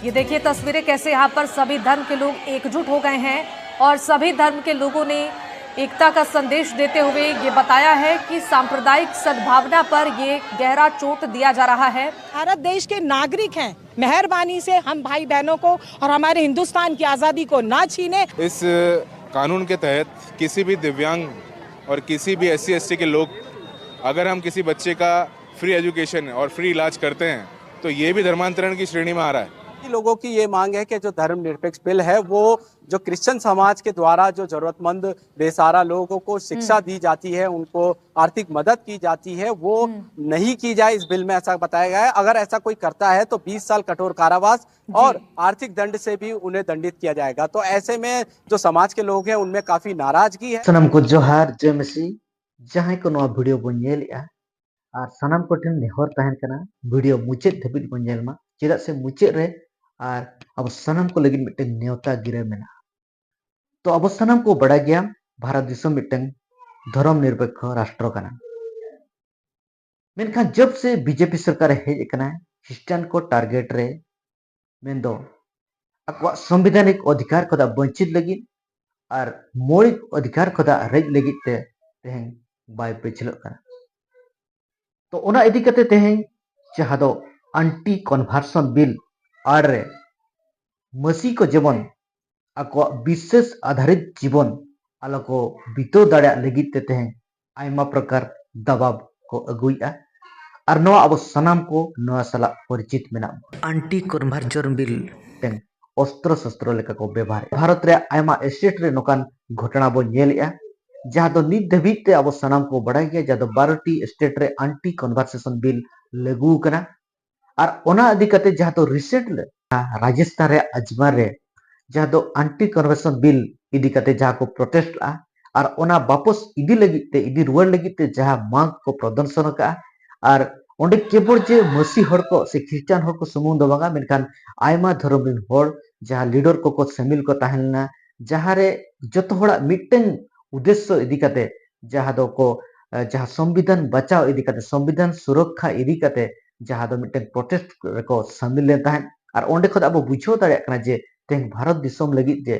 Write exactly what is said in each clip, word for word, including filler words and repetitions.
ये देखिए तस्वीरें, कैसे यहाँ पर सभी धर्म के लोग एकजुट हो गए हैं और सभी धर्म के लोगों ने एकता का संदेश देते हुए ये बताया है कि सांप्रदायिक सद्भावना पर ये गहरा चोट दिया जा रहा है। भारत देश के नागरिक हैं, मेहरबानी से हम भाई बहनों को और हमारे हिंदुस्तान की आजादी को ना छीने। इस कानून के तहत किसी भी दिव्यांग और किसी भी एस सी के लोग, अगर हम किसी बच्चे का फ्री एजुकेशन और फ्री इलाज करते हैं, तो ये भी धर्मांतरण की श्रेणी में आ रहा है। लोगों की ये मांग है कि जो धर्मनिरपेक्ष बिल है, वो जो क्रिश्चियन समाज के द्वारा जो जरूरतमंद बेसहारा लोगों को शिक्षा दी जाती है, उनको आर्थिक मदद की जाती है, वो नहीं की जाए इस बिल में, ऐसा बताया गया है। अगर ऐसा कोई करता है तो बीस साल कठोर कारावास और आर्थिक दंड से भी उन्हें दंडित किया जाएगा। तो ऐसे में जो समाज के लोग हैं, उनमें काफी नाराजगी है। ᱥᱟᱱᱟᱢ ᱠᱚ ᱡᱚᱦᱟᱨ, ᱡᱚᱭ ᱢᱟᱹᱥᱤ᱾ ᱡᱟᱦᱟᱸᱭ ᱠᱚ ᱱᱚᱣᱟ ᱵᱷᱤᱰᱤᱭᱳ ᱵᱚᱱ ᱧᱮᱞᱮᱜᱼᱟ, ᱟᱨ ᱥᱟᱱᱟᱢ ᱠᱚᱴᱷᱮᱱ ᱱᱮᱦᱚᱨ ᱛᱟᱦᱮᱱ ᱠᱟᱱᱟ, ᱵᱷᱤᱰᱤᱭᱳ ᱢᱩᱪᱟᱹᱫ ᱫᱷᱟᱹᱵᱤᱡ ᱵᱚᱱ ᱧᱮᱞ ᱢᱟ, ᱪᱮᱫᱟᱜ ᱥᱮ ᱢᱩᱪᱟᱹᱫ ᱨᱮ ᱟᱨ ᱟᱵᱚ ᱥᱟᱱᱟᱢ ᱠᱚ ᱞᱟᱹᱜᱤᱫ ᱢᱤᱫᱴᱟᱝ ᱱᱮᱣᱛᱟ ᱜᱤᱨᱟᱹ ᱢᱮᱱᱟᱜᱼᱟ᱾ ᱛᱚ ᱟᱵᱚ ᱥᱟᱱᱟᱢ ᱠᱚ ᱵᱟᱲᱟᱭ ᱜᱮᱭᱟ, ᱵᱷᱟᱨᱚᱛ ᱫᱤᱥᱚᱢ ᱢᱤᱫᱴᱟᱝ ᱫᱷᱚᱨᱚᱢ ᱱᱤᱨᱯᱮᱠᱠᱷᱚ ᱨᱟᱥᱴᱨᱚ ᱠᱟᱱᱟ᱾ ᱢᱮᱱᱠᱷᱟᱱ ᱡᱚᱵ ᱥᱮ ᱵᱤᱡᱮᱯᱤ ᱥᱚᱨᱠᱟᱨ ᱦᱮᱡ ᱟᱠᱟᱱᱟ, ᱠᱷᱨᱤᱥᱴᱟᱱ ᱠᱚ ᱴᱟᱨᱜᱮᱴ ᱨᱮ, ᱢᱮᱱᱫᱚ ᱟᱠᱚᱣᱟᱜ ᱥᱚᱝᱵᱤᱫᱷᱟᱱᱤᱠ ᱚᱫᱷᱤᱠᱟᱨ ᱠᱷᱚᱱᱟᱜ ᱵᱚᱧᱪᱤᱛ ᱞᱟᱹᱜᱤᱫ ᱟᱨ ᱢᱳᱣᱞᱤᱠ ᱚᱫᱷᱤᱠᱟᱨ ᱠᱷᱚᱱᱟᱜ ᱨᱮᱡ ᱞᱟᱹᱜᱤᱫ ᱛᱮ ᱛᱮᱦᱮᱧ ᱵᱟᱭ ᱯᱟᱹᱪᱷᱞᱟᱹᱜ ᱠᱟᱱᱟ᱾ ᱛᱚ ᱚᱱᱟ ᱤᱫᱤ ᱠᱟᱛᱮ ᱛᱮᱦᱮᱧ ᱡᱟᱦᱟᱸ ᱫᱚ ᱟᱱᱴᱤ ᱠᱚᱱᱵᱷᱟᱨᱥᱚᱱ ᱵᱤᱞ ᱟᱲᱨᱮ ᱢᱟᱹᱥᱤ ᱠᱚ ᱡᱮᱢᱚᱱ ᱟᱠᱚᱣᱟᱜ ᱵᱤᱥᱥᱟᱹᱥ ᱟᱫᱷᱟᱨᱤᱛ ᱡᱤᱵᱚᱱ ᱟᱞᱚ ᱠᱚ ᱵᱤᱛᱟᱹᱣ ᱫᱟᱲᱮᱭᱟᱜ ᱞᱟᱹᱜᱤᱫ ᱛᱮ ᱛᱮᱦᱮᱧ ᱟᱭᱢᱟ ᱯᱨᱚᱠᱟᱨ ᱫᱟᱵᱟᱣ ᱠᱚ ᱟᱹᱜᱩᱭᱮᱫᱼᱟ᱾ ᱟᱨ ᱱᱚᱣᱟ ᱟᱵᱚ ᱥᱟᱱᱟᱢ ᱠᱚ ᱱᱚᱣᱟ ᱥᱟᱞᱟᱜ ᱯᱚᱨᱤᱪᱤᱛ ᱢᱮᱱᱟᱜ ᱵᱚᱱᱟ᱾ ᱟᱱᱴᱤ ᱠᱚᱱᱵᱷᱟᱨᱡᱚᱱ ᱵᱤᱞ ᱢᱤᱫᱴᱟᱝ ᱚᱥᱛᱨᱚ ᱥᱚᱥᱛᱨᱚ ᱞᱮᱠᱟ ᱠᱚ ᱵᱮᱵᱷᱟᱨ᱾ ᱵᱷᱟᱨᱚᱛ ᱨᱮᱭᱟᱜ ᱟᱭᱢᱟ ᱥᱴᱮᱴ ᱨᱮ ᱱᱚᱝᱠᱟᱱ ᱜᱷᱚᱴᱚᱱᱟ ᱵᱚᱱ ᱧᱮᱞᱮᱫᱼᱟ, ᱡᱟᱦᱟᱸ ᱫᱚ ᱱᱤᱛ ᱫᱷᱟᱹᱵᱤᱡ ᱛᱮ ᱟᱵᱚ ᱥᱟᱱᱟᱢ ᱠᱚ ᱵᱟᱲᱟᱭ ᱜᱮᱭᱟ, ᱡᱟᱦᱟᱸ ᱫᱚ ᱵᱟᱨᱚᱴᱤ ᱥᱴᱮᱴ ᱨᱮ ᱟᱱᱴᱤ ᱠᱚᱱᱵᱷᱟᱨᱥᱮᱥᱚᱱ ᱵᱤᱞ ᱞᱟᱹᱜᱩ ᱟᱠᱟᱱᱟ᱾ ᱟᱨ ᱚᱱᱟ ᱤᱫᱤ ᱠᱟᱛᱮ ᱡᱟᱦᱟᱸ ᱫᱚ ᱨᱤᱥᱮᱱᱴ ᱨᱮ ᱨᱟᱡᱚᱥᱛᱷᱟᱱ ᱨᱮᱭᱟᱜ ᱟᱡᱢᱟᱨ ᱨᱮ ᱡᱟᱦᱟᱸ ᱫᱚ ᱟᱱᱴᱤ ᱠᱚᱱᱵᱷᱟᱨᱥᱚᱱ ᱵᱤᱞ ᱤᱫᱤ ᱠᱟᱛᱮ ᱡᱟᱦᱟᱸ ᱠᱚ ᱯᱨᱚᱴᱮᱥᱴ ᱞᱟᱜᱼᱟ, ᱟᱨ ᱚᱱᱟ ᱵᱟᱯᱚᱥ ᱤᱫᱤ ᱞᱟᱹᱜᱤᱫ ᱛᱮ, ᱤᱫᱤ ᱨᱩᱣᱟᱹᱲ ᱞᱟᱹᱜᱤᱫ ᱛᱮ ᱡᱟᱦᱟᱸ ᱢᱟᱜᱽ ᱠᱚ ᱯᱨᱚᱫᱚᱨᱥᱚᱱ ᱟᱠᱟᱫᱼᱟ, ᱟᱨ ᱚᱸᱰᱮ ᱠᱮᱵᱚᱞ ᱡᱮ ᱢᱟᱹᱥᱤ ᱦᱚᱲ ᱠᱚ ᱥᱮ ᱠᱷᱨᱤᱥᱴᱟᱱ ᱦᱚᱲ ᱠᱚ ᱥᱩᱢᱩᱝ ᱫᱚ ᱵᱟᱝᱟ, ᱢᱮᱱᱠᱷᱟᱱ ᱟᱭᱢᱟ ᱫᱷᱚᱨᱚᱢ ᱨᱮᱱ ᱦᱚᱲ ᱡᱟᱦᱟᱸ ᱞᱤᱰᱟᱨ ᱠᱚᱠᱚ ᱥᱟᱹᱢᱤᱞ ᱠᱚ ᱛᱟᱦᱮᱸ ᱞᱮᱱᱟ, ᱡᱟᱦᱟᱸ ᱨᱮ ᱡᱚᱛᱚ ᱦᱚᱲᱟᱜ ᱢᱤᱫᱴᱟᱝ ᱩᱫᱽᱫᱮᱥᱥᱚ ᱤᱫᱤ ᱠᱟᱛᱮ, ᱡᱟᱦᱟᱸ ᱫᱚ ᱠᱚ, ᱡᱟᱦᱟᱸ ᱥᱚᱝᱵᱤᱫᱷᱟᱱ ᱵᱟᱪᱟᱣ ᱤᱫᱤ ᱠᱟᱛᱮ, ᱥᱚᱝᱵᱤᱫᱷᱟᱱ ᱥᱩᱨᱚᱠᱠᱷᱟ ᱤᱫᱤ ᱠᱟᱛᱮ ᱡᱟᱦᱟᱸ ᱫᱚ ᱢᱤᱫᱴᱟᱝ ᱯᱨᱚᱴᱮᱥᱴ ᱨᱮᱠᱚ ᱥᱟᱹᱢᱤᱞ ᱞᱮᱱ ᱛᱟᱦᱮᱸᱫ, ᱟᱨ ᱚᱸᱰᱮ ᱠᱷᱚᱱ ᱟᱵᱚ ᱵᱩᱡᱷᱟᱹᱣ ᱫᱟᱲᱮᱭᱟᱜ ᱠᱟᱱᱟ ᱡᱮ ᱛᱮᱦᱮᱧ ᱵᱷᱟᱨᱚᱛ ᱫᱤᱥᱚᱢ ᱞᱟᱹᱜᱤᱫ ᱡᱮ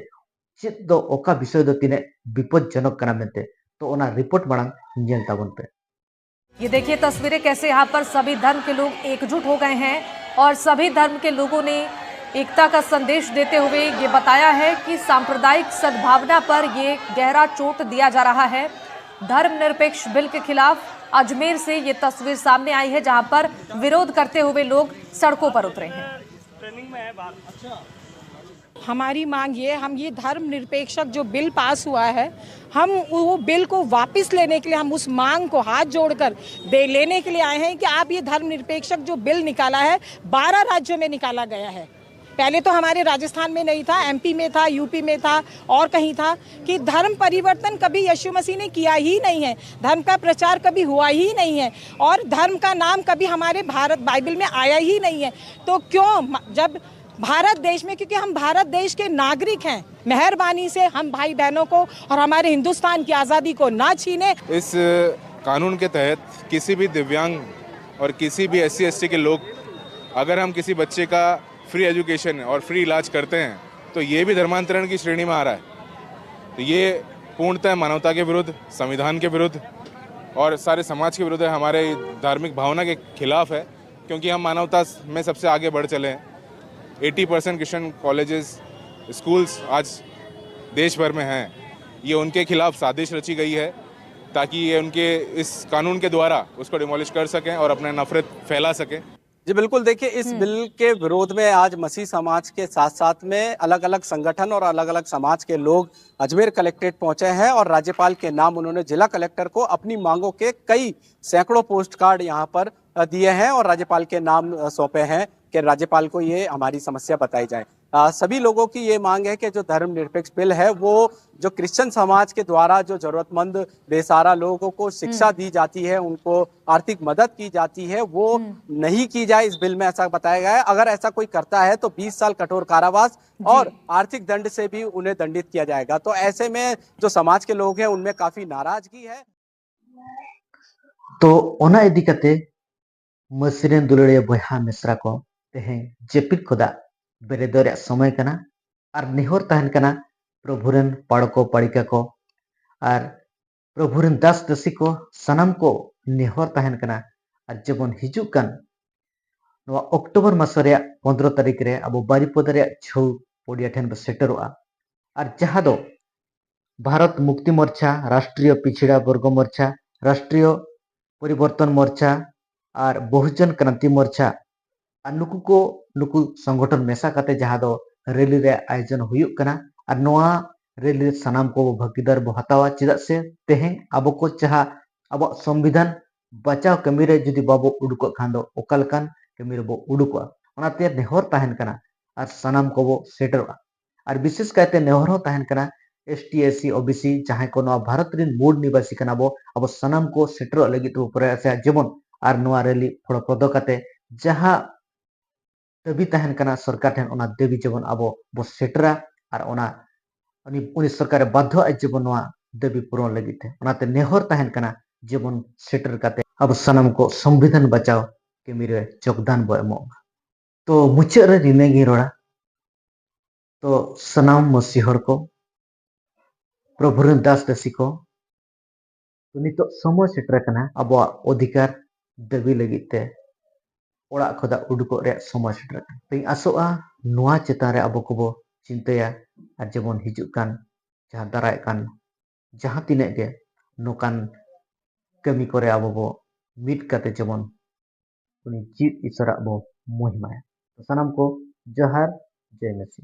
ᱪᱮᱫ ᱫᱚ ᱚᱠᱟ ᱵᱤᱥᱚᱭ ᱫᱚ ᱛᱤᱱᱟᱹᱜ ᱵᱤᱯᱚᱫᱡᱚᱱᱚᱠ ᱠᱟᱱᱟ ᱢᱮᱱᱛᱮ᱾ ᱛᱚ ᱚᱱᱟ ᱨᱤᱯᱳᱨᱴ ᱢᱟᱲᱟᱝ ᱧᱮᱞ ᱛᱟᱵᱚᱱ ᱯᱮ᱾ ये देखिए तस्वीरें, कैसे यहाँ पर सभी धर्म के लोग एकजुट हो गए हैं और सभी धर्म के लोगों ने एकता का संदेश देते हुए ये बताया है कि सांप्रदायिक सद्भावना पर ये गहरा चोट दिया जा रहा है। धर्मनिरपेक्ष बिल के खिलाफ अजमेर से ये तस्वीर सामने आई है, जहां पर विरोध करते हुए लोग सड़कों पर उतरे हैं। हमारी मांग ये, हम ये धर्म निरपेक्षक जो बिल पास हुआ है, हम वो बिल को वापस लेने के लिए, हम उस मांग को हाथ जोड़कर दे लेने के लिए आए हैं कि आप ये धर्म निरपेक्षक जो बिल निकाला है, बारह राज्यों में निकाला गया है। पहले तो हमारे राजस्थान में नहीं था, एमपी में था, यूपी में था और कहीं था, कि धर्म परिवर्तन कभी यीशु मसीह ने किया ही नहीं है, धर्म का प्रचार कभी हुआ ही नहीं है और धर्म का नाम कभी हमारे भारत बाइबल में आया ही नहीं है। तो क्यों म- जब भारत देश में, क्योंकि हम भारत देश के नागरिक हैं, मेहरबानी से हम भाई बहनों को और हमारे हिंदुस्तान की आज़ादी को ना छीने। इस कानून के तहत किसी भी दिव्यांग और किसी भी एस सी के लोग, अगर हम किसी बच्चे का फ्री एजुकेशन और फ्री इलाज करते हैं, तो ये भी धर्मांतरण की श्रेणी में आ रहा है। तो ये पूर्णतः मानवता के विरुद्ध, संविधान के विरुद्ध और सारे समाज के विरुद्ध है, हमारे धार्मिक भावना के खिलाफ है, क्योंकि हम मानवता में सबसे आगे बढ़ चले हैं। Eighty percent Christian colleges, schools आज देश भर में हैं। ये उनके खिलाफ साजिश रची गई है, ताकि ये उनके इस कानून के द्वारा उसको डिमोलिश कर सकें और अपने नफरत फैला सकें। जी बिल्कुल, देखिए, इस बिल के विरोध में आज मसीह समाज के साथ साथ में अलग अलग संगठन और अलग अलग समाज के लोग अजमेर कलेक्ट्रेट पहुंचे हैं और राज्यपाल के नाम उन्होंने जिला कलेक्टर को अपनी मांगों के कई सैकड़ों पोस्ट कार्ड यहाँ पर अ, दिए हैं और राज्यपाल के नाम अ, सौंपे हैं कि राज्यपाल को ये हमारी समस्या बताई जाए। अ, सभी लोगों की ये मांग है कि जो धर्मनिरपेक्ष बिल है, वो जो क्रिश्चियन समाज के द्वारा जो जरूरतमंद बेसहारा लोगों को शिक्षा दी जाती है, उनको आर्थिक मदद की जाती है, वो नहीं की जाए इस बिल में, ऐसा बताया गया है। अगर ऐसा कोई करता है तो बीस साल कठोर कारावास और आर्थिक दंड से भी उन्हें दंडित किया जाएगा। तो ऐसे में जो समाज के लोग हैं, उनमें काफी नाराजगी है। ᱛᱚ ᱚᱱᱟ ᱤᱫᱤ ᱠᱟᱛᱮ ᱢᱟᱹᱥᱤ ᱨᱮᱱ ᱫᱩᱞᱟᱹᱲᱤᱭᱟᱹ ᱵᱚᱭᱦᱟ ᱢᱤᱥᱨᱟ ᱠᱚ, ᱛᱮᱦᱮᱧ ᱡᱟᱹᱯᱤᱫ ᱠᱷᱚᱱᱟᱜ ᱵᱮᱨᱮᱫᱚᱜ ᱨᱮᱭᱟᱜ ᱥᱚᱢᱚᱭ ᱠᱟᱱᱟ᱾ ᱟᱨ ᱱᱮᱦᱚᱨ ᱛᱟᱦᱮᱱ ᱠᱟᱱᱟ ᱯᱨᱚᱵᱷᱩ ᱨᱮᱱ ᱯᱟᱲᱠᱚ ᱯᱟᱲᱤᱠᱟ ᱠᱚ ᱟᱨ ᱯᱨᱚᱵᱷᱩ ᱨᱮᱱ ᱫᱟᱥ ᱫᱟᱹᱥᱤ ᱠᱚ ᱥᱟᱱᱟᱢ ᱠᱚ ᱱᱮᱦᱚᱨ ᱛᱟᱦᱮᱱ ᱠᱟᱱᱟ᱾ ᱟᱨ ᱡᱮᱢᱚᱱ ᱦᱤᱡᱩᱜ ᱠᱟᱱ ᱱᱚᱣᱟ ᱚᱠᱴᱳᱵᱚᱨ ᱢᱟᱥ ᱨᱮᱭᱟᱜ ᱯᱚᱱᱫᱽᱨᱚ ᱛᱟᱹᱨᱤᱠᱷ ᱨᱮ ᱟᱵᱚ ᱵᱟᱨᱤᱯᱚᱫᱟ ᱨᱮᱭᱟᱜ ᱪᱷᱟᱹᱣ ᱯᱚᱲᱤᱭᱟ ᱴᱷᱮᱱ ᱵᱚ ᱥᱮᱴᱮᱨᱚᱜᱼᱟ᱾ ᱟᱨ ᱡᱟᱦᱟᱸ ᱫᱚ ᱵᱷᱟᱨᱚᱛ ᱢᱩᱠᱛᱤ ᱢᱳᱨᱪᱟ, ᱨᱟᱥᱴᱨᱤᱭᱚ ᱯᱤᱪᱷᱲᱟ ᱵᱚᱨᱜᱚ ᱢᱳᱨᱪᱟ, ᱨᱟᱥᱴᱨᱤᱭᱚ ᱯᱚᱨᱤᱵᱚᱨᱛᱚᱱ ᱢᱳᱨᱪᱟ ᱟᱨ ᱵᱚᱦᱩᱡᱚᱱ ᱠᱨᱟᱱᱛᱤ ᱢᱳᱨᱪᱟ ᱟᱨ ᱱᱩᱠᱩ ᱠᱚ, ᱱᱩᱠᱩ ᱥᱚᱝᱜᱚᱴᱷᱚᱱ ᱢᱮᱥᱟ ᱠᱟᱛᱮ ᱡᱟᱦᱟᱸ ᱫᱚ ᱨᱮᱞᱤ ᱨᱮ ᱟᱭᱳᱡᱚᱱ ᱦᱩᱭᱩᱜ ᱠᱟᱱᱟ᱾ ᱟᱨ ᱱᱚᱣᱟ ᱨᱮᱞᱤ ᱨᱮ ᱥᱟᱱᱟᱢ ᱠᱚ ᱵᱷᱟᱹᱜᱤᱫᱟᱨ ᱵᱚ ᱦᱟᱛᱟᱣᱟ, ᱪᱮᱫᱟᱜ ᱥᱮ ᱛᱮᱦᱮᱧ ᱟᱵᱚ ᱠᱚ ᱡᱟᱦᱟᱸ ᱟᱵᱚᱣᱟᱜ ᱥᱚᱝᱵᱤᱫᱷᱟᱱ ᱵᱟᱪᱟᱣ ᱠᱟᱹᱢᱤ ᱨᱮ ᱡᱩᱫᱤ ᱵᱟᱵᱚ ᱩᱰᱩᱠᱚᱜ ᱠᱷᱟᱱ ᱫᱚ ᱚᱠᱟ ᱞᱮᱠᱟᱱ ᱠᱟᱹᱢᱤ ᱨᱮᱵᱚ ᱩᱰᱩᱠᱚᱜᱼᱟ? ᱚᱱᱟᱛᱮ ᱱᱮᱦᱚᱨ ᱛᱟᱦᱮᱱ ᱠᱟᱱᱟ ᱟᱨ ᱥᱟᱱᱟᱢ ᱠᱚᱵᱚ ᱥᱮᱴᱮᱨᱚᱜᱼᱟ᱾ ᱟᱨ ᱵᱤᱥᱮᱥ ᱠᱟᱭᱛᱮ ᱱᱮᱦᱚᱨ ᱦᱚᱸ ᱛᱟᱦᱮᱱ ᱠᱟᱱᱟ, S T, S C, O B C ᱡᱟᱦᱟᱸᱭ ᱠᱚ ᱱᱚᱣᱟ ᱵᱷᱟᱨᱚᱛ ᱨᱮᱱ ᱢᱩᱲ ᱱᱤᱵᱟᱥᱤ ᱠᱟᱱᱟ ᱵᱚ, ᱟᱵᱚ ᱥᱟᱱᱟᱢ ᱠᱚ ᱥᱮᱴᱮᱨᱚᱜ ᱞᱟᱹᱜᱤᱫ ᱛᱮᱵᱚ ᱯᱨᱚᱭᱟᱥᱟ, ᱡᱮᱢᱚᱱ ᱟᱨ ᱱᱚᱣᱟ ᱨᱮᱞᱤ ᱯᱷᱚᱲᱚᱯᱨᱚᱫᱚ ᱠᱟᱛᱮ ᱡᱟᱦᱟᱸ ᱫᱟᱹᱵᱤ ᱛᱟᱦᱮᱱ ᱠᱟᱱᱟ ᱥᱚᱨᱠᱟᱨ ᱴᱷᱮᱱ, ᱚᱱᱟ ᱫᱟᱹᱵᱤ ᱡᱮᱢᱚᱱ ᱟᱵᱚ ᱵᱚ ᱥᱮᱴᱮᱨᱟ ᱟᱨ ᱚᱱᱟ ᱩᱱᱤ, ᱩᱱᱤ ᱥᱚᱨᱠᱟᱨᱮ ᱵᱟᱫᱷᱚᱜᱼᱟ ᱡᱮᱢᱚᱱ ᱱᱚᱣᱟ ᱫᱟᱹᱵᱤ ᱯᱩᱨᱚᱱ ᱞᱟᱹᱜᱤᱫ ᱛᱮ᱾ ᱚᱱᱟᱛᱮ ᱱᱮᱦᱚᱨ ᱛᱟᱦᱮᱱ ᱠᱟᱱᱟ ᱡᱮᱢᱚᱱ ᱥᱮᱴᱮᱨ ᱠᱟᱛᱮ ᱟᱵᱚ ᱥᱟᱱᱟᱢ ᱠᱚ ᱥᱚᱝᱵᱤᱫᱷᱟᱱ ᱵᱟᱪᱟᱣ ᱠᱟᱹᱢᱤ ᱨᱮ ᱡᱳᱜᱽᱫᱟᱱ ᱵᱚ ᱮᱢᱚᱜ ᱢᱟ᱾ ᱛᱚ ᱢᱩᱪᱟᱹᱫ ᱨᱮ ᱱᱤᱱᱟᱹᱜ ᱜᱤᱧ ᱨᱚᱲᱟ᱾ ᱛᱚ ᱥᱟᱱᱟᱢ ᱢᱟᱹᱥᱤ ᱦᱚᱲ ᱠᱚ, ᱯᱨᱚᱵᱷᱩ ᱨᱮᱱ ᱫᱟᱥ ᱫᱟᱹᱥᱤ ᱠᱚ, ᱛᱚ ᱱᱤᱛᱚᱜ ᱥᱚᱢᱚᱭ ᱥᱮᱴᱮᱨ ᱟᱠᱟᱱᱟ ᱟᱵᱚᱣᱟᱜ ᱚᱫᱷᱤᱠᱟᱨ ᱫᱟᱹᱵᱤ ᱞᱟᱹᱜᱤᱫ ᱛᱮ ᱚᱲᱟᱜ ᱠᱷᱚᱱᱟᱜ ᱩᱰᱩᱠᱚᱜ ᱨᱮᱭᱟᱜ ᱥᱚᱢᱚᱭ ᱥᱮᱴᱮᱨ ᱟᱠᱟᱱᱟ᱾ ᱛᱚᱧ ᱟᱥᱚᱜᱼᱟ ᱱᱚᱣᱟ ᱪᱮᱛᱟᱱ ᱨᱮ ᱟᱵᱚ ᱠᱚᱵᱚ ᱪᱤᱱᱛᱟᱹᱭᱟ ᱟᱨ ᱡᱮᱢᱚᱱ ᱦᱤᱡᱩᱜ ᱠᱟᱱ ᱡᱟᱦᱟᱸ ᱫᱟᱨᱟᱭ ᱠᱟᱱ ᱡᱟᱦᱟᱸ ᱛᱤᱱᱟᱹᱜ ᱜᱮ ᱱᱚᱝᱠᱟᱱ ᱠᱟᱹᱢᱤ ᱠᱚᱨᱮ ᱟᱵᱚ ᱵᱚ ᱢᱤᱫ ᱠᱟᱛᱮ ᱡᱮᱢᱚᱱ ᱩᱱᱤ ᱡᱤᱣᱤᱫ ᱤᱥᱚᱨᱟᱜ ᱵᱚ ᱢᱚᱦᱤᱢᱟᱭᱟ᱾ ᱥᱟᱱᱟᱢ ᱠᱚ ᱡᱚᱦᱟᱨ, ᱡᱚᱭ ᱢᱮᱥᱤ᱾